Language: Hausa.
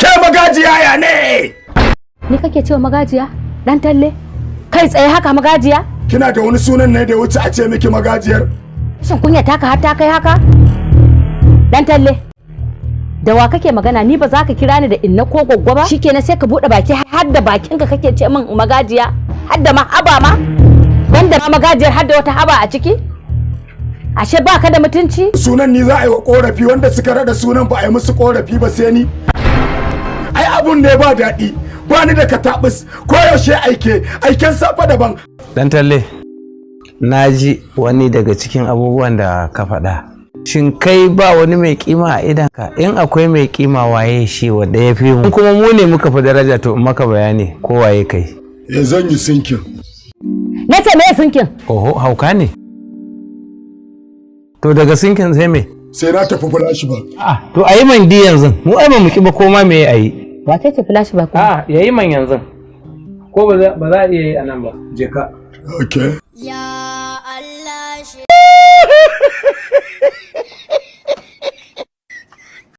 Ke magajiya ya ne? Ni kake cewa magajiya? Dan talle? Kai tsaye haka magajiya? Kina da wani sunan ne da ya wuce a ce miki magajiyar? Shin kunya taka har ta kai haka? Dan talle. Da wa kake magana? Ni ba za ka kira ni da inna ko gwaggwa ba? Shikenan, sai ka bude baki, har da bakinka kake ce min magajiya, har da ma haba ma? Banda ma magajiyar, har da wata haba a ciki? Ashe ba ka da mutunci? Sunan ni za a yi wa korafi? Wanda suka rada sunan ba a yi musu korafi ba sai ni? Ai abun ne ba daɗi, ba ni da katabus. Koyaushe aike aiken safa daban. Dan talle, na ji wani daga cikin abubuwan da ka faɗa. Shin kai ba wani mai kima a idanka? In akwai mai kima, waye shi wanda ya fi mu? In kuma mu ne muka fi daraja, to in maka bayani ko waye kai. Ya zan yi sinkin. Na ce me sinkin? Oho, hauka ne. To daga sinkin sai me? Sai na tafi flashback. Ah, to ayi man di yanzu. Mu ai ba mu ki ba, koma me ayi. Wace ce flashback kuma? A yayi man yanzu. Ko ba za a iya yi anan ba. Je ka. Okay. Ya